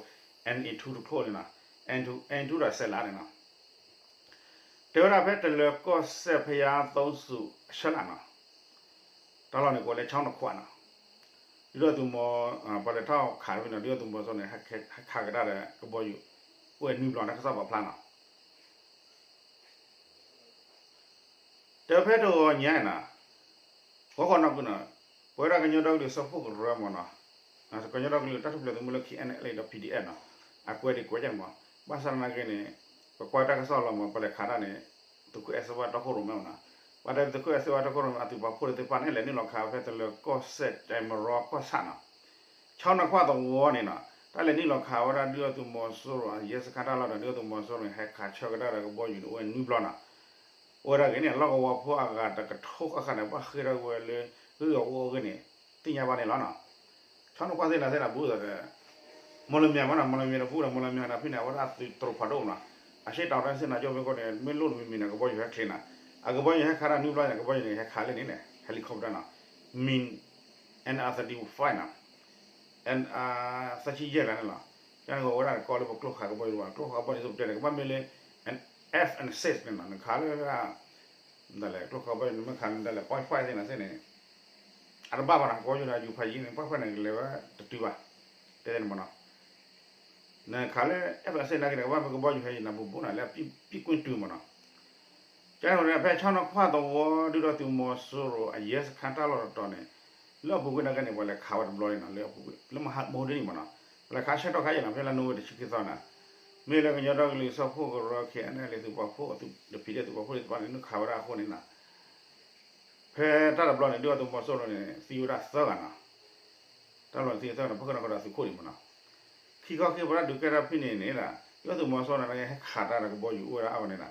N two တခီၣ်န့ၣ်နီၤ, N two ဒီးစဲးလးန့ၣ်နီၤ တဲဝဲဒၣ်ဖဲတလၢၤကီၢ်စဲၣ် ဘုရားသုံးဆူအဆၢလၢ်နီၤ, တၢ်လီၢ်န့ၣ်ကိးလၢ ချောင်းနှစ်ခွ နီၤ, ဒုၣ်ဒါသုးမီၤ ပှၤလဲၤထီၣ်ခးဖဲန့ၣ် ဒုၣ်ဒါသုးမီၤစိရိၤန့ၣ် ဟဲခးကဒါဒီးကဘီယူၤ အိၣ်ဝဲနွံဘျီန့ၣ် တၢ်ကစီၣ်ပာ်ဖျါနီၤ တဲဖဲတဂီၤညါနီၤ, ဂီၤခီနီၢ်ကွံာ်နီၤ, ပဝဲဒၣ်ကညီဒီကလုာ်စၢဖှိၣ်ကရၢမ့ၢ်နီၤ, ကညီဒီကလုာ်တၢ်ထူၣ်ဖျဲးသုးမုၢ်လၢ K N L A ဒီး P D F နီၤ, အကွဲးဒံးကွဲးကၢ်န့ၣ်မ့ၢ်, ဘၣ်ဆၣ်သနာ်က့န့ၣ် ပကွၢ်တၢ်ကစီၣ်လီၤမ့ၢ် ပလဲၤခးတၢ်န့ၣ် သုးခိၣ်အဲၣ်စ့ဝါတီခိၣ်ရိၣ်မဲမ့ၢ်နီၤ, ပှၤတဲသုးခိၣ်အဲၣ်စ့ဝါတီခိၣ်ရိၣ်မဲအသုးပာ်ဖှိၣ်သ့ၣ်တဖၣ်န့ၣ် လဲၤနုာ်လီၤခးဖဲတလၢၤကီၢ်စဲၣ် ကၠဲးမရီကီၢ်ဆၣ်နီၤ ချောင်းနှစ်ခွ သဝီန့ၣ်နီၤ, တၢ်လဲၤနုာ်လီၤခးဝဲဒၣ်ဒုၣ်ဒါသုးမီၤစိရိၤအရဲစခန်းတၢ်လီၢ်ဒီး ဒုၣ်ဒါသုးမီၤစိရိၤန့ၣ် ဟဲခးဆၢကဒါဒီးကဘီယူၤန့ၣ် အိၣ်ဝဲနွံဘျီနီၤ, အိၣ်ဝဲဒၣ်ဂ့ၤန့ၣ် လီၢ်ကဝီၤဖိအဂၤတကထိဃၣ်ဃၣ်န့ၣ် ဘၣ်ဃ့ၢ်ထီၣ်ဝဲလၢ ဂုၢ်ဂီၤအိၣ်အဂ့ၢ်န့ၣ် သ့ၣ်ညါဘၣ်န့ၣ်လီၤနီၤ, ချောင်းနှစ်ခွ သ့ၣ်နၤသ့ၣ်နၤဘူးဒီး မော်လမြိုင်မ့ၢ်နီၤ, မော်လမြိုင်တဘူးဒီး မော်လမြိုင်နၤဖဲန့ၣ် အဝဲဒၣ်သုးတရိးဖးဒိၣ်မ့ၢ်နီၤ, အရှေ့တောင်တိုင်းစစ်ဌာနချုပ်မ့ၢ်ဂ့ၤန့ၣ် မ့ၢ်လိၣ်တမံၤမံၤန့ၣ် ကဘီယူၤဟဲချ့နီၤ, အကဘီယူၤဟဲခးတၢ်နွံဘျီန့ၣ် ကဘီယူၤန့ၣ် ဟဲခးလၢန့ၣ်န့ၣ် helicopter နီၤ, မံ N R thirty-five နီၤ, N R သၢဆံယဲၢ်ဂၤန့ၣ်လီၤ, ကန့ၣ်ကဝဲဒၣ်ကီလၢပကျိခးကဘီယူၤဘၣ်, ကျိခးကဘီယူၤသ့ၣ်ပတဲန့ၣ် ကဘၣ်မ့ၢ်လၢ F and six န့ၣ်နီၤ, နခးလၢ ဒ်လဲၣ် ကျိခးကဘီယူၤန့ၣ် မ့ၢ်ခးလၢဒ်လဲၣ် point five သ့ၣ်နၤသ့ၣ်န့ၣ် အတဘၣ်ဘၣ်နီၤ, ကဘီယူၤန့ၣ် ယူၤဖးယံၤန့ၣ် point five န့ၣ် ကလဲၤဝဲတတုၤဘၣ်, တဲန့ၣ်မ့ၢ်နီၤ, နခးလၢ F and six နာ်က့န့ၣ် ကဘၣ်မ့ၢ်ကဘီယူၤဟဲယံၤနၤဘူးဘူးနီၤ လၢအပံၣ်ကွၢ်တုၤမ့ၢ်နီၤ, ကဲန့ၣ် ဖဲချောင်းနှစ်ခွ သဝီ ဒုၣ်ဒါသုးမီၤစိရိၤအရဲစခန်းတၢ်လီၢ်တတီၤန့ၣ် လၢအပူၤကွံာ်နာ်က့န့ၣ် ပှၤလဲၤခးဝဲတဘျီန့ၣ်နီၤ, လၢမဟါမဟူဒ်န့ၣ်မ့ၢ်နီၤ, ပှၤလဲၤခးဆၢထီၣ်ခါယဲၢ်နီၤ, ဖဲလၢနိၣ်ဝ့တဆံခံသီန့ၣ်, မ့ၢ်လၢကညီဒီကလုာ်စၢဖှိၣ်ကရၢ K N L A သုးပာ်ဖှိၣ်အသုး ဒီး P D F သုးပာ်ဖှိၣ်သ့ၣ်တဖၣ်န့ၣ် နုာ်ခးဝဲဒၣ်အဃိန့ၣ်နီၤ ဖဲတၢ်တဘျီန့ၣ် ဒုၣ်ဒါသုးမီၤစိရိၤန့ၣ် သံဝဲဒၣ်သၢဂၤနီၤ, တၢ်တဘျီန့ၣ်သံသၢဂၤန့ၣ် ပဃ့ၢ်နီၣ်ဃုာ်ဒီးသုးခိၣ်ဒံးမ့ၢ်နီၤ, ခံခီခံပှၤတၢ်ဒုးကဲထီၣ်ဖဲန့ၣ်န့ၣ်ဒီး ဒုၣ်ဒါသုးမီၤစိရိၤန့ၣ် ဟဲခးတၢ်ဒီးကဘီယူၤအိၣ်ဝဲဒၣ်အါဝဲန့ၣ်နီၤ,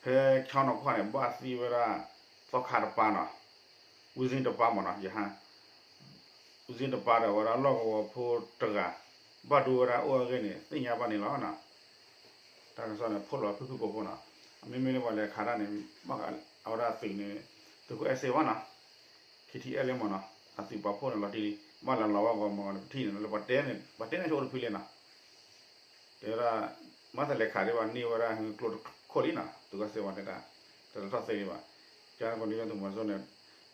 ဖဲချောင်းနှစ်ခွ န့ၣ် ဘၣ်သံဝဲဒၣ် သီခါတပၤနီၤ, ဦးဇင်းတပၤမ့ၢ်နီၤ, ရဟန်း ဦးဇင်းတပၤဒီးဝဲဒၣ်လီၢ်ကဝီၤဖိတဂၤ, ဘၣ်ဒိဝဲဒၣ်အိၣ်အဂ့ၢ်န့ၣ် သ့ၣ်ညါဘၣ်န့ၣ်လီၤနီၤ. တၢ်ကစီၣ်န့ၣ် ဖီၣ်လီၤဖုၣ်ဖုၣ်ကိာ်ဖိနီၤ, အမ့မ့ၢ်လၢပှၤလဲၤခးတၢ်န့ၣ် ဘၣ်ဃးအဝဲဒၣ်သုးန့ၣ် သုးခိၣ်အဲၣ်စ့ဝါနီၤ, K T L လၢမ့ၢ်နီၤ, အသုးပာ်ဖှိၣ်န့ၣ်လီၤတံၢ်လံ, ဘၣ်လီၤလီၤဝဲဂီၤမ့ၢ်ဂီၤန့ၣ် ပထံၣ်န့ၣ်လၢပှၤတဲန့ၣ် ပှၤတဲန့ၣ်ဆိအိၣ်တဖုလံနီၤ တဲဝဲဒၣ် မ့ၢ်တလဲၤခးဒံးဘၣ် န့ၢ်ဝဲဒၣ်ကျိတခိၣ်လံနီၤ, သုးကီၢ်စ့ၢ်ဝါတဲဒၣ် တလဲၤထီၣ်သ့ဒံးဘၣ်. ကန့ၣ်ဒုၣ်ဒါသုးမီၤစိရိၤန့ၣ်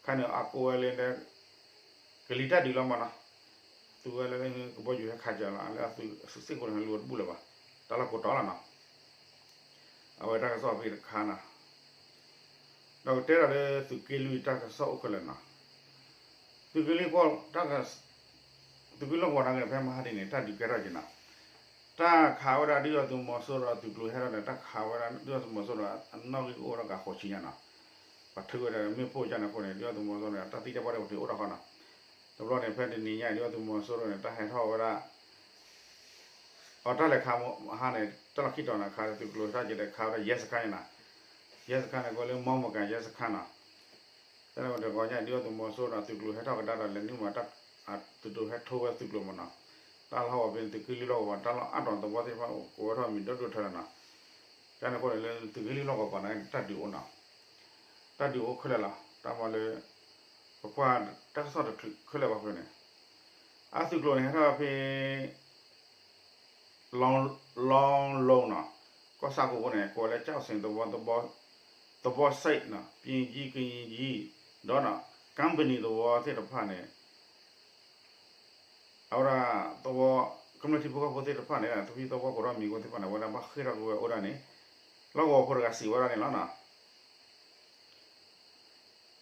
ခါန့ၣ်အကိးဝဲလၢ ကလံၤတၢ်ဒုးလီၤမးနီၤ, သူဝဲလၢကဘီယူၤဟဲခးကလီၤ လၢအသုးစ့ၢ်ကီးန့ၣ် ဟဲလူၤတဘူၣ်လၢၤဘၣ်, တၢ်လီၢ်ကိးတီၤလီၤနီၤ, အဝဲတၢ်ကစီၣ်ဖဲတခါနီၤ, ဒီးကတဲဒီးလၢသုးက့လွံၢ်တၢ်ကစီၣ်အိၣ်ခဲလၢာ်နီၤ, သုးက့လွံၢ်ကီၢ် သုးက့လွံၢ်ကီၢ်နာ်က့န့ၣ် ဖဲမဟါတနံၤန့ၣ် တၢ်ဒုးကဲထီၣ်က့ၤနီၤ, တၢ်ခးဝဲဒၣ်ဒုၣ်ဒါသုးမီၤစိရိၤအသုးကျိၤဟဲထီၣ်န့ၣ် တၢ်ခးဝဲဒၣ်ဒုၣ်ဒါသုးမီၤစိရိၤအနီၣ်ဂံၢ်အိၣ်ဒီးကးဃိးဆံညါနီၤ, ပှၤထုးဝဲဒၣ်မ့ၣ်ပိၢ်ကန့ၣ်အဃိန့ၣ် ဒုၣ်ဒါသုးမီၤစိရိၤန့ၣ် တၢ်သံတၢ်ပှၢ်တၢ်ပှ့ၤအိၣ်ထီၣ်ဃီနီၤ, တဘျီန့ၣ် ဖဲတနံၤညါအံၤ ဒုၣ်ဒါသုးမီၤစိရိၤန့ၣ် တၢ်ဟဲထီၣ်ဝဲဒၣ် အတၢ်လဲၤခးမဟါန့ၣ် တၢ်လီၢ်ခံတီၤန့ၣ် ခးသုးကျိၤဟဲထီၣ်က့ၤဒီးခးဝဲဒၣ်ယဲၢ်စခါန့ၣ်နီၤ, ယဲၢ်စခါန့ၣ် ကိးလၢမီမကၤယဲၢ်စခါနီၤ, တၢ်န့ၣ်တဂီၤညါ ဒုၣ်ဒါသုးမီၤစိရိၤဒီးသုးကျိၤဟဲထီၣ်ကဒါဒီးလဲၤနုာ်မး သုးကျိၤဟဲထီၣ်ဝဲသုးကျိၤမးနီၤ, တၢ်လီၢ်ဝဲဖဲသုးက့လွံၢ်လီၢ်ကဝီၤ တၢ်လီၢ်အါတီၤသဝီသ့ၣ်တဖၣ် ကိးဝဲထီၣ်မံၤဒိၣ်ဒိၣ်ထၢလီၤနီၤ, တၢ်န့ၣ်အဃိန့ၣ်လၢသုးက့လွံၢ်လီၢ်ကဝီၤပၤန့ၣ် တၢ်ဒုးအိၣ်နီၤ, တၢ်ဒုးအိၣ်ခဲလၢာ်လီၤ. တၢ်မၤလၢ ပကွၢ်တၢ်ကစီၣ်တချုးခဲလၢာ်ဘၣ်ဃိန့ၣ် အသုးကျိၤန့ၣ် ဟဲထီၣ်ဖဲ လီလိနီၤ, ကီၢ်ဆၣ်ကိးဖဲန့ၣ် ကိးဝဲလၢ ကၠီၣ်စ့ၣ်သဝီ သဘီစဲးနီၤ, ပံကံကံကံ ဒီးနီၤ ကၣ်ပနံၣ်သဝီသ့ၣ်တဖၣ်န့ၣ် အဝဲဒၣ်သဝီ ကမျၢၢ်ထံဖိကီၢ်ဖိသ့ၣ်တဖၣ်န့ၣ် သဖံသဝီကိးထီၣ်မံၤကိသ့ၣ်တဖၣ်န့ၣ် အဝဲဒၣ်ဘၣ်ဃ့ၢ်ထီၣ်က့ၤဝဲအိၣ်ဒၣ်န့ၣ် လီၢ်ကဝီၤဖိတဂၤစံးဝဲဒၣ်န့ၣ်လီၤနီၤ.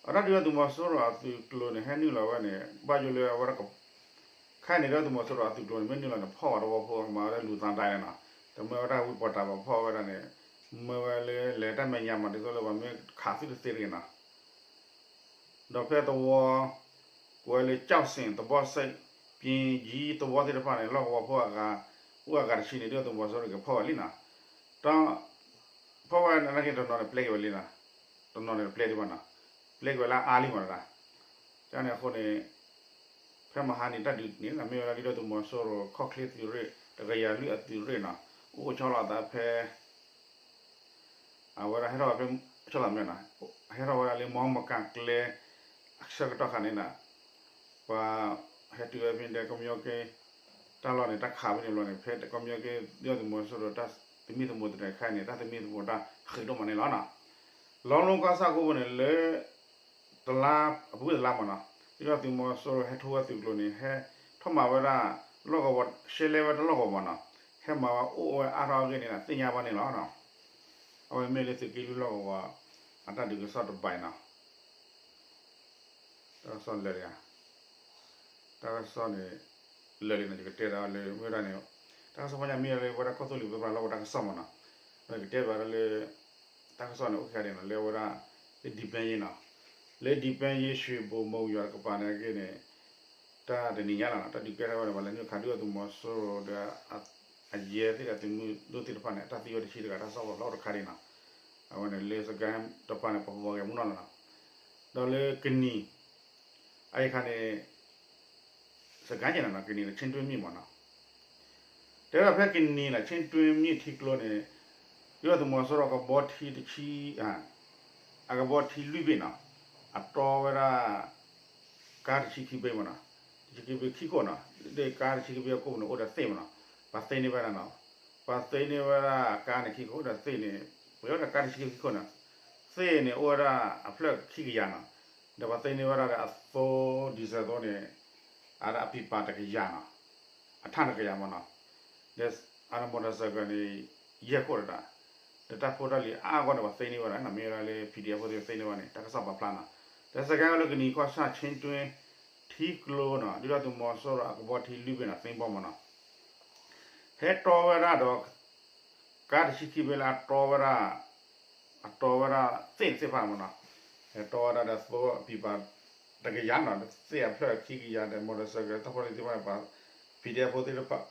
အတၢ်ဒုးဒုၣ်ဒါသုးမီၤစိရိၤအသုးကျိၤန့ၣ် ဟဲနုာ်လီၤဝဲန့ၣ် ဘၣ်ယိၣ်လၢအဝဲဒၣ် ခဲအံၤန့ၣ် ဒုၣ်ဒါသုးမီၤစိရိၤအသုးကျိၤန့ၣ် မ့ၢ်နုာ်လီၤန့ၣ် ဖီၣ်ဝဲသဝီဖိ မၤဝဲဒၣ်လူၤသးဒဲးန့ၣ်နီၤ, တမၢဝဲတၢ်ဝံပှၤတၢ်ပာ်ဖီၣ်ဝဲဒၣ်န့ၣ် မၢဝဲလၢလဲၤတၢ်မဲာ်ညါမး ဒ်သိးလၢပှၤမ့ၢ်ခးသုတသ့တဂ့ၤနီၤ. ဒီးဖဲသဝီ ကိးဝဲလၢ ကၠီၣ်စ့ၣ် သဘီစဲး ပံကံသဝီသ့ၣ်တဖၣ်န့ၣ် လီၢ်ကဝီၤဖိအဂၤ အိၣ်အဂၤတဆံန့ၣ် ဒုၣ်ဒါသုးမီၤစိရိၤက့ၤဖီၣ်ဝဲလံနီၤ. ဒီး ဖီၣ်ဝဲန့ၣ်က့ၤတနီၤန့ၣ် ပျဲက့ၤဝဲလံနီၤ, တနီၤန့ၣ်တပျဲဒံးဘၣ်နီၤ, ပျဲက့ၤဝဲလၢအါလံမးနီၤ. ကန့ၣ်အဃိန့ၣ် ဖဲမဟါန့ၣ် တၢ်ဒုးန့ၣ် မ့ၢ်ဝဲဒၣ်ဒုၣ်ဒါသုးမီၤစိရိၤ ခီၣ်ချ့သုးရ့ၣ် တကယၤလွံၢ်အသုးရ့ၣ်နီၤ, အိၣ်ဆီလီၤအသးဖဲ အဝဲဒၣ်ဟဲထီၣ်ဝဲဖဲ ဆီလီၤမ့ၢ်နီၤ, ဟဲထီၣ်ဝဲဒၣ်လၢမီမကၤကျဲ အဆၢကတီၢ်ခါန့ၣ်နီၤ, ပှၤဟဲတုၤဝဲဖဲန့ၣ်ဒီး ကမျီက့ တၢ်လီၢ်န့ၣ် တၢ်ခးဖဲန့ၣ်ဘျီန့ၣ် ဖဲကမျီက့ ဒုၣ်ဒါသုးမီၤစိရိၤတၢ်သမံသမိးတခါန့ၣ် တၢ်သမံသမိးတၢ်ဃံးဒိၣ်မးန့ၣ်လီၤနီၤ. လီၤလိကီၢ်ဆၣ်ကိးဖဲန့ၣ်လၢ တလါ အပူၤကွံာ်တလါမးနီၤ, ဒုၣ်ဒါသုးမီၤစိရိၤဟဲထီၣ်ဝဲသုးကျိၤန့ၣ် ဟဲထီၣ်မၤဝဲဒၣ် လီၢ်ကဝီၤ ရှဲလဲဝဲတၢ်လီၢ်ကဝီၤမးနီၤ, ဟဲမၤဝဲအိၣ်ဝဲအါထီၣ်အဂ့ၢ်န့ၣ် သ့ၣ်ညါဘၣ်န့ၣ်လီၤ. အဝဲမ့ၢ်လၢသုးက့လွံၢ်လီၢ်ကဝီၤ အတၢ်ဒုးကစီၣ်တဘၣ်နီၤ. တၢ်ကစီၣ်လၢာ်ဧါ, တၢ်ကစီၣ်န့ၣ် လၢာ်လံနီၤ, ယကတဲဒၣ်လၢမ့ၢ်ဝဲဒၣ်န့ၣ် တၢ်ကစီၣ်ပညါမ့ၢ်လၢဝဲဒၣ်ကီၢ်သူလ့ၤပၢပြးလီၢ်ကဝီၤတၢ်ကစီၣ်မးနီၤ, ဒီးယကတဲဘၣ်ဒၣ်လၢ တၢ်ကစီၣ်န့ၣ် အိၣ်ခံဂၤဒဲးနီၤ လၢအဝဲဒၣ် လၢဒံဘဲယ့နီၤ, လၢဒံဘဲယ့ ရွှေဘို မုံရွာ တကပၤန့ၣ်အဂ့ၢ်န့ၣ် တၢ်တနံၤညါလီၤနီၤ, တၢ်ဒုးကဲထီၣ်ဝဲန့ၣ် ပှၤလဲၤနုာ်ခးဒုၣ်ဒါသုးမီၤစိရိၤဒီး အယဲၢ်သ့ၣ်ဒီး သုးမုၢ်ဒိၣ်သ့ၣ်တဖၣ်န့ၣ် အတၢ်သံဝဲတဆံတဂၤ တၢ်ကစီၣ်ပာ်ဖျါအိၣ်တခါဒံးနီၤ, အဝဲန့ၣ်လၢစကဲတပၤန့ၣ် ပှၤဖှီၣ်ဂဲၤမူနီၤနီၤ, ဒီးလၢကနံၤ အအံၤခါန့ၣ် စကဲက့ၤနီၤနီၤ ကနံၤဒီး ချင်းတွင်းမြစ်မးနီၤ, တဲဝဲဒၣ်ဖဲကနံၤနီၤ ချင်းတွင်းမြစ်ထံကျိန့ၣ် ဒုၣ်ဒါသုးမီၤစိရိၤကဘီထံတဆံ အကဘီထံလွံၢ်ဘ့ၣ်နီၤ, အတီဝဲဒၣ် ကါတဆံခံဘ့ၣ်မးနီၤ, တဆံခံဘ့ၣ်ခံခိၣ်နီၤ, ဒီးကါတဆံခံဘ့ၣ်အကိၣ်ပူၤန့ၣ် အိၣ်ဒီးသ့ၣ်မးနီၤ, ပှၤသ့န့ၢ်ဝဲဒၣ်နီၤ, ပှၤသ့န့ၢ်ဝဲဒၣ်ကါန့ၣ်ခံခိၣ် အိၣ်ဒီးသ့ၣ်န့ၣ် ပှဲၤဝဲဒၣ်ကါတဆံခံဘ့ၣ်ခံခိၣ်နီၤ, သ့ၣ်န့ၣ်အိၣ်ဝဲဒၣ်အဖျၢၣ်ခံကယၤနီၤ, ဒီးပှၤသ့န့ၢ်ဝဲဒၣ်ဒီးအသိ diesel သိန့ၣ် အဒၣ်အပံာ်ပာ်တကယၤနီၤ, အထၣ်တကယၤမးနီၤ, ဒီးအ motorcycle န့ၣ် ယဲၢ်ခိၣ်တဒၣ်, ဒီးတၢ်ဖိတၢ်လံၤအါဂီၢ်န့ၣ် ပှၤသ့န့ၢ်ဝဲဒၣ်နီၤ, မ့ၢ်ဝဲဒၣ်လၢ PDF ဖိသ့ၣ်သ့န့ၢ်ဝဲန့ၣ် တၢ်ကစီၣ်ပာ်ဖျါနီၤ, ဒီးစကဲဝဲလၢကနံၤကီၢ်ဆၣ် ချင်းတွင်း ထံကျိနီၤ, ဒုၣ်ဒါသုးမီၤစိရိၤအကဘီထံလွံၢ်ဘ့ၣ်နီၤ သ့ၣ်ဘီမးနီၤ, ဟဲတီဝဲဒၣ်ဒီး ကါတဆံခံဘ့ၣ်လၢအတီဝဲဒၣ် အတီဝဲဒၣ်သ့ၣ်သ့ၣ်တဖၣ်မးနီၤ, ဟဲတီဝဲဒၣ်ဒီးသိအပံာ်ပာ်တကယၤနီၤ, သ့ၣ်အဖျၢၣ်ခံကယၤဒီး motorcycle တၢ်ဖိတၢ်လံၤသ့ၣ်တဖၣ်န့ၣ် ပှၤ PDF ဖိသ့ၣ်တဖၣ်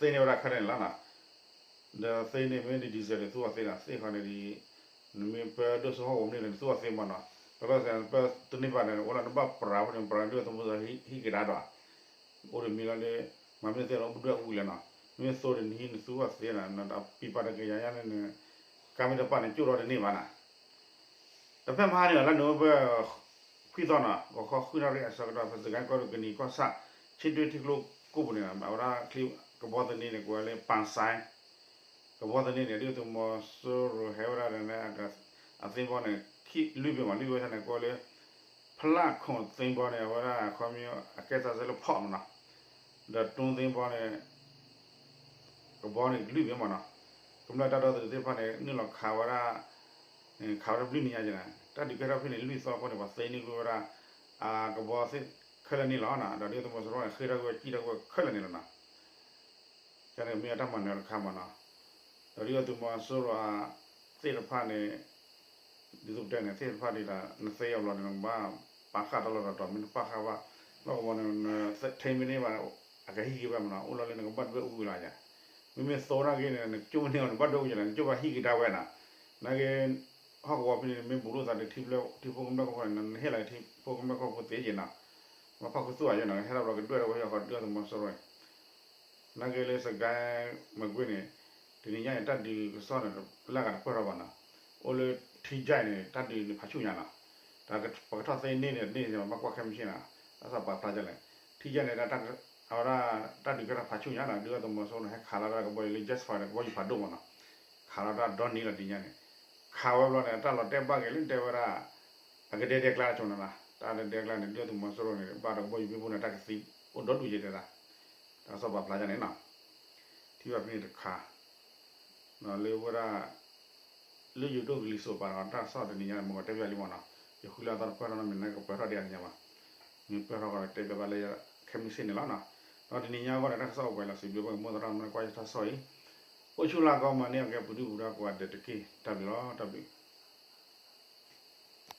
သ့န့ၢ်ဝဲဒၣ်ခဲန့ၣ်လီၤနီၤ, ဒီးသ့န့ၢ်မ့ၢ်ဒ် diesel န့ၣ် သူအီၤသ့နီၤ, သ့ၣ်ဃီန့ၣ်ဒ် နမ့ၢ်ပၢဒိၣ်စိဟီၣ်ကဝီၤမနုၤန့ၣ် နသူအီၤသ့မးနီၤ, ပဘၣ်စဲး ပတန့ၢ်ဘၣ်န့ၣ် အိၣ်လၢနဘၣ်ပြးဖိန့ၣ် ပြးဒုၣ်ဒါသုးမီၤစိရိၤဟံးကဒါဒီး အိၣ်တမံၤလီၤဒီး မၤမ့ၢ်သ့ၣ်လီၤ ဘဒွဲၣ်အူလဲၣ်နီၤ, မ့ၢ်သိတနံၤ နသူအီၤသ့နီၤ, ပံာ်ပာ်တကယၤညါန့ၣ် ကါမ့ၢ်တပာ်န့ၣ် ကၠိၣ်ထီၣ်တန့ၢ်ဘၣ်နီၤ, ဒီးဖဲမဟါန့ၣ် လါနိၣ်ဝ့ဘၢၣ် ခွံသီနီၤ ဂီၤခီဃုနၣ်ရံၣ်အဆၢကတီၢ် ဖဲစကဲကီၢ်ဒိၣ်ကနံၤကီၢ်ဆၣ် ချင်းတွင်း ထံကျိကိၣ်ပူၤန့ၣ် အဝဲဒၣ်ချံကဘီသန့န့ၣ် ကိးဝဲလၢ ပၣ်စဲ ကဘီသန့န့ၣ် ဒုၣ်ဒါသုးမီၤစိရိၤဟဲဝဲဒၣ်ဒီး အသ့ၣ်ဘီန့ၣ် လွံၢ်ဘ့ၣ်မး လွံၢ်ဘ့ၣ်န့ၣ် ကိးလၢ ဖလၣ်ခိၣ်သ့ဘီန့ၣ် အဝဲဒၣ်ခီမ့ၢ် အကဲသးစဲလၢဖီၣ်မးနီၤ, ဒီးတူသ့ဘီန့ၣ် ကဘီန့ၣ်လွံၢ်ဘ့ၣ်မးနီၤ, ကမျၢၢ်တၢ်ဒီသဒၢသ့ၣ်တဖၣ်န့ၣ် နုာ်လီၤခးဝဲဒၣ် ခးဝဲဒၣ်လွံၢ်နံၣ်ညါက့ၤန့ၣ် တၢ်ဒုးကဲထီၣ်ဖဲန့ၣ် လွံၢ်သီအဃိန့ၣ် ပှၤသ့န့ၢ်ကွံာ်ဝဲဒၣ် အကဘီသ့ၣ်ခဲလၢာ်န့ၣ်လီၤ. ဒီးဒုၣ်ဒါသုးမီၤစိရိၤန့ၣ် ဃ့ထီၣ်ကွံာ်ဝဲ ကံၣ်ထီၣ်ကွံာ်ခဲလၢာ်န့ၣ်လီၤနီၤ. ကန့ၣ်မ့ၢ်အတၢ်မၤနၢၤတခါမးနီၤ. ဒီးဒုၣ်ဒါသုးမီၤစိရိၤသ့ၣ်တဖၣ်န့ၣ် ဒ်သိးပတဲန့ၣ် သ့ၣ်တဖၣ်ဒ်ဒီး နသ့အီၤဘျီန့ၣ် နကဘၣ်ပာ်ဃာ်တၢ်လီၢ်တတီၤ မ့ၢ်နပာ်ဃာ်ဘၣ် လီၢ်ကဝီၤန့ၣ် နထံမ့ၢ်န့ၢ်ဘၣ် အကဟံးက့ၤဘၣ်မးနီၤ အိၣ်လီၤလၢနကဘၣ်ဒွဲၣ်အူကွံာ်လီၤယၤ. မ့မ့ၢ်သိနာ်က့န့ၣ် နကၠိမ့ၢ်န့ၢ်အီၤ နဘၣ်ဒွဲၣ်အူက့ၤလီၤ နကၠိဘၣ်ဟံးက့ၤဒၣ်ဝဲနီၤ. နာ်က့ ဟီၣ်ကဝီၤဖဲန့ၣ် မ့ၢ်ဘူးလိာ်သးဒီးထံဖိကမျၢၢ်ကီၢ်ဖိန့ၣ် နဟ့ၣ်လီၤထံဖိကမျၢၢ်ကီၢ်ဖိသ့ယဲနီၤ. မ့ၢ်ဖီၣ်ခူသူၣ်အယဲနီၤ ဟဲထီၣ်ဘျီကဒွဲၣ်ထီၣ်ဝဲဟီၣ်ကဝီၤဒုၣ်ဒါသုးမီၤစိရိၤ နာ်က့လၢစကဲမကွ့န့ၣ် တနံၤညါန့ၣ် တၢ်ဒုးကစီၣ်န့ၣ် လၢဂၤတပၢၢ်ထီၣ်ဘၣ်နီၤ. အိၣ်လၢထံယါအံၤန့ၣ် တၢ်ဒုးန့ၣ်ဖးဆူၣ်ညါနီၤ. တၢ်ပကထီၣ်သ့န့ၢ်န့ၣ် န့ၢ်န့ၣ် ဘၣ်ကွၢ်ခဲမုၢ်ဆ့ၣ်နီၤ. တၢ်စီၤပာ်ဖျါဒ်လဲၣ်. ထံယါန့ၣ် အဝဲဒၣ် တၢ်ဒုးကဲထီၣ်ဖးဆူၣ်ညါနီၤ ဒုၣ်ဒါသုးမီၤစိရိၤန့ၣ် ဟဲခးလီၤတၢ်ကဘီယူၤလၢ jet fighter ဒီးကဘီယူၤဖးဒိၣ်မးနီၤ. ခးလီၤတၢ်ဒီနံၤလီၤတနံၤညါန့ၣ် ခးဝဲဘျီန့ၣ် တၢ်လီၤတဲာ်ဘၣ်က့ၤလၢတဲဝဲဒၣ် အကဒဲဒဲကျါတကၠိၤန့ၣ်နီၤ. တၢ်ဒဲဒဲကျါန့ၣ် ဒုၣ်ဒါသုးမီၤစိရိၤန့ၣ် ဘၣ်ဒီးကဘီယူၤမ့ၢ်ဘၣ်န့ၣ် တၢ်ကသံအိၣ်ဒီဒူၣ်ကဲတဲဒၣ်. တၢ်စီၤပာ်ဖျါဒ်န့ၣ်နီၤ. ထံၣ်ဘၣ်ဖဲန့ၣ်တခါ လၢဝဲဒၣ် လၢယိၤဒိၣ်ကလံၤစိးပာ်ဒီး တၢ်ကစီၣ်တနံၤညါန့ၣ် မ့ၢ်ကတဲပျးလံမးနီၤ. ယဃုလၢအသီတပၢၢ်ထီၣ်နီတမံၤ နကပၢၢ်ထီၣ်ဒံးအါညါဘၣ်. မ့ၢ်ပၢၢ်ထီၣ်ကဒီးတဲပျးဘၣ်လၢခဲမုၢ်ဆ့ၣ်န့ၣ်လီၤနီၤ. ဒီးတနံၤညါအဂီၢ်န့ၣ် တၢ်ကစီၣ်အိၣ်ပှဲၤလီၤစံးဘျုးဘၣ်က့ၤမိၢ်သရၣ်မုၣ်ကွၢ်ယတၢ်ကစီၣ်အံၤ အိၣ်ဆူၣ်လၢ်ကီမၤန့ၢ်အကဲပဒုၣ်ပဒါကိးဂၤဒဲးတက့ၢ်. တၢ်ဘျုးလီၤ တၢ်ဘျုး